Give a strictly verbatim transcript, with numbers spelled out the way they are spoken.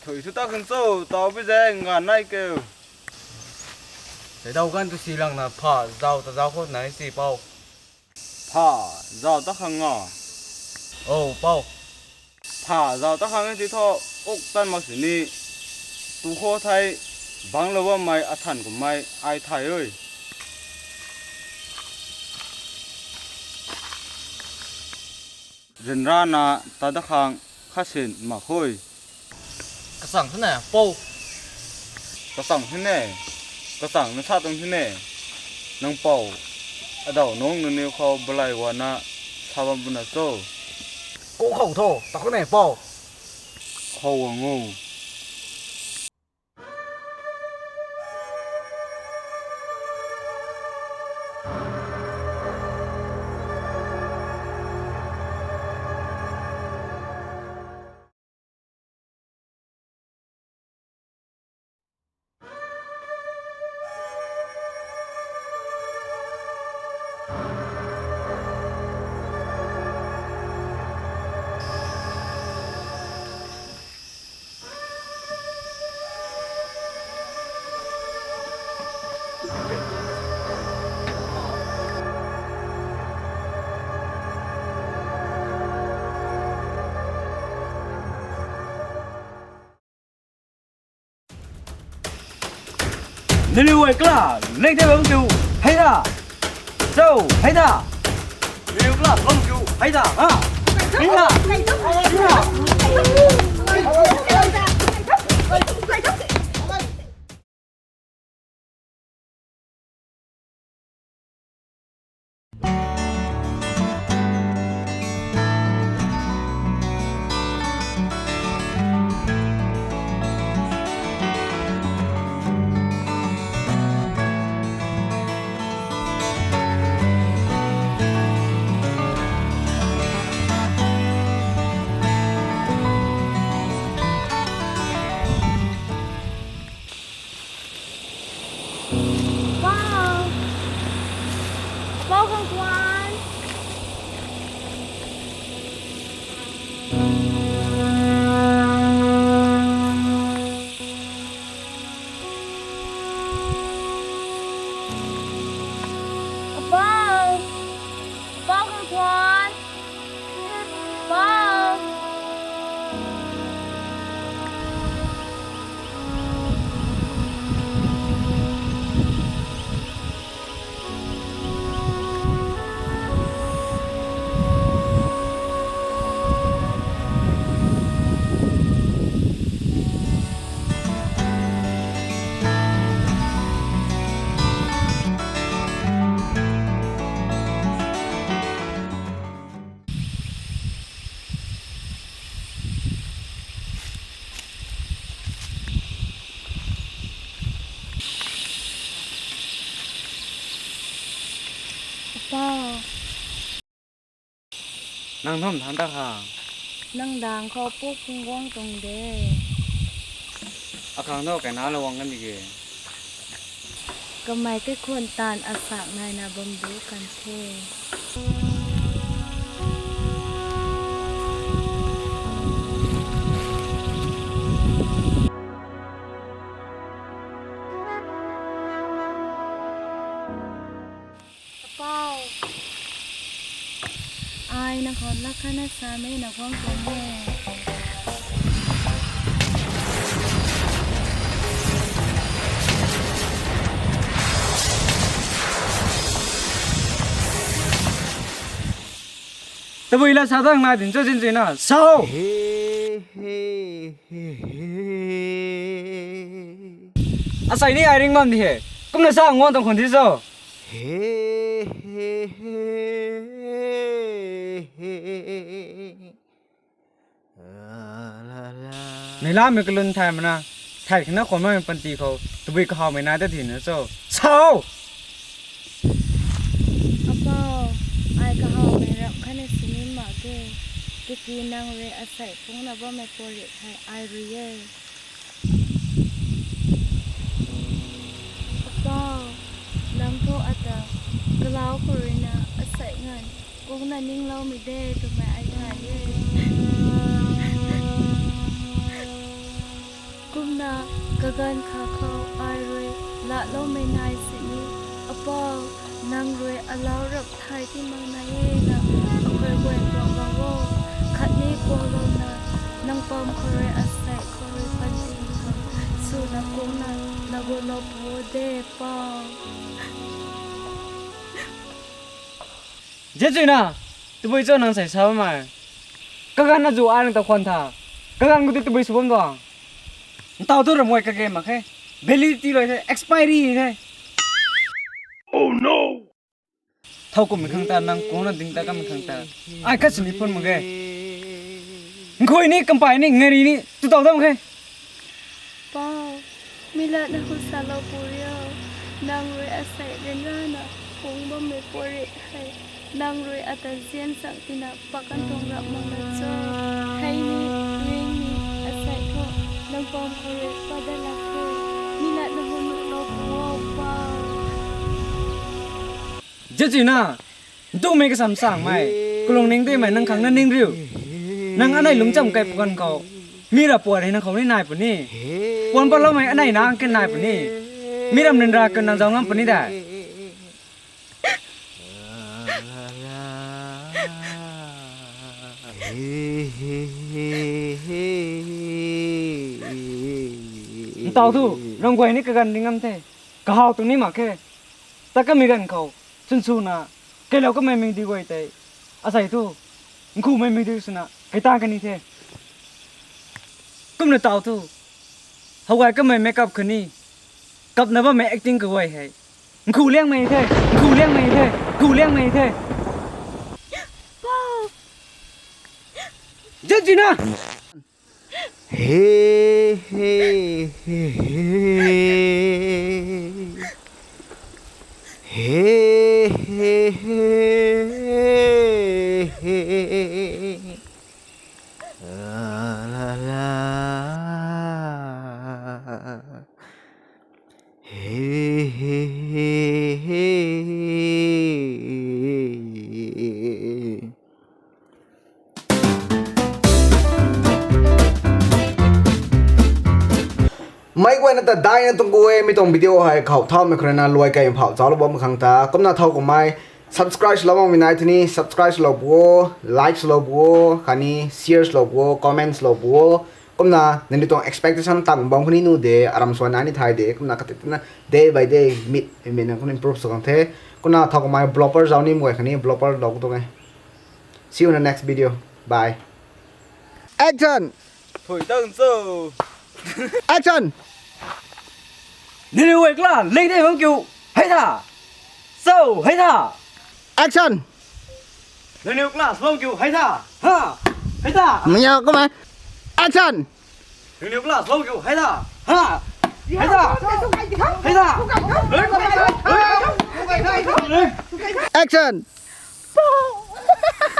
Thui thu ta khang cho, tau bi ze ngan nai keu. Tei dau gan tu si lang na pha zau ta zau khou nai si pou. Pha zau ta khang nga. O pou. Pha zau ta khang ti tho, uk tan mak sini. Tu khou thei, bang lou bammei, athan kummei, ai thay ui. Ryanrana ta da khang khasin mak khui. Kasang thane, pou. Kasang thane, kasang na sa tuang thane. Nang pou, adau nung naniw khou balai wana sa bam puna cho. Kou khou tho, ta khou ne, pou. Khou wang o. Nariu ai kla, leng tei bam kiu, hei da. Cho, hei da. Nariu kla, bam kiu, hei da, ha. Hei da. Hei da. Wow! Wow, khang tuan! Apau! Apau, khang tuan! Apau! Apau. Nang nam than ta kha. Nang dang khou puk phung guang tuang de. Akhang tho kaina lou guang kan di ke. Kamei kaikhun taanv asak naina bam du kan the. Apau. Ai nang khou lak khatna samei na guang tuang e. Tabui la sa dang na din cho zin zin na. Sao! Asei ni ai ring bam di he. Kumna sa nguan tuang khun di cho. Neilamei kalun thay mana, thay khana khwan mamei panty khou tabui kahawmei nai ta thina cho. Sao! Apau, ai kahawmei ram khatna sini mak ge. Tiki nang rui asei phungna bammei pori thei ai rui e. Apau, lam thu ata, kalau khou ruina asei ngan kungna ningloumei de twmei ai thay e. Kaganv kha khou ai rui laaloumei nai sini, Apou, nang rui alau rap thay ti mak nai e na, akhou guay tuang bam o. Khatni puanglouna, nang pam khou rui asei khou rui panty khang swna kungna lagutlou pu de, Pou. Zet zuina, tabui cho nang sei sa bammei? Kaganv na zu ai nang ta khwan tha. Kaganv khou ti tabui sw bam tuang. Ntaw thu ramguay kage mak khe. Validity loi the, expiry the. Thow kummei khang ta, nang kungna ding ta kamei khang ta, ai khat sini phun mak ge. Nkhui ni, kampai ni, ngari ni tu taw dam khe. Pou, mi latna hu salou pu rio. Nang rui asei ryanrana phung bammei puari hei, nang rui ata zian sang tina pakan tuang rap mak na cho. Hei ni, ring ni, asei thu nang pam khou rui pat dat lak khe. Mi latna hu nuhlou pu o, Pou. Zet zuina, ntumei kasam sangmei, kalung ning dimei nang khang na ning riu. Nang anei lungcham kai puan khou, mi ra puan hei nang khou ni nai puni. Puan patloumei anei nang ken nai puni. Mi ram ryanra kau nang zauc ngam puni de. Ntaw thu, ramguay ni kaganv ding ngam the. Kahaw tuang ni mak khe. Ta kamei ganv khou, chwn swna, keilou kamei mei di guay tei, asei thu, nkhumei mei di swna, kei tan kani the. Kumna taw thu, how gay kamei makeup khatni, kapna bammei acting kaguay hei, nkhu liangmei the, nkhu liangmei the, nkhu liangmei the. Zet zuina! Meic guayna ta daina tuang ku e, mi tuang video hei khou thaumei khou rui na luai kei phauh zauclou bam khang ta, kumna thow kummei subscribe swlou bammei nai thuni, subscribe swlou pu o, like swlou pu o, khatni share swlou pu o, comment swlou pu o. Kumna nangniw tuang expectation tang bam khou ni nuh de, aram swan ai ni thay de, kumna kati tina day by day meet, meet na khou ni improve sw khang the. Kumna thow kummei blooper zauc ni mei guay khatni blooper lou ku tuang e. See you in the next video. Bye. Action! Thui tang cho. Action! Nangniw guay class ling de bam kiu hei tha. So, hei tha. Action! Nangniw class bam kiu hei tha. Ha. Hei tha. Mia kumai. Action! Nangniw class bam kiu hei tha. Ha. Hei tha. Hei tha. Action!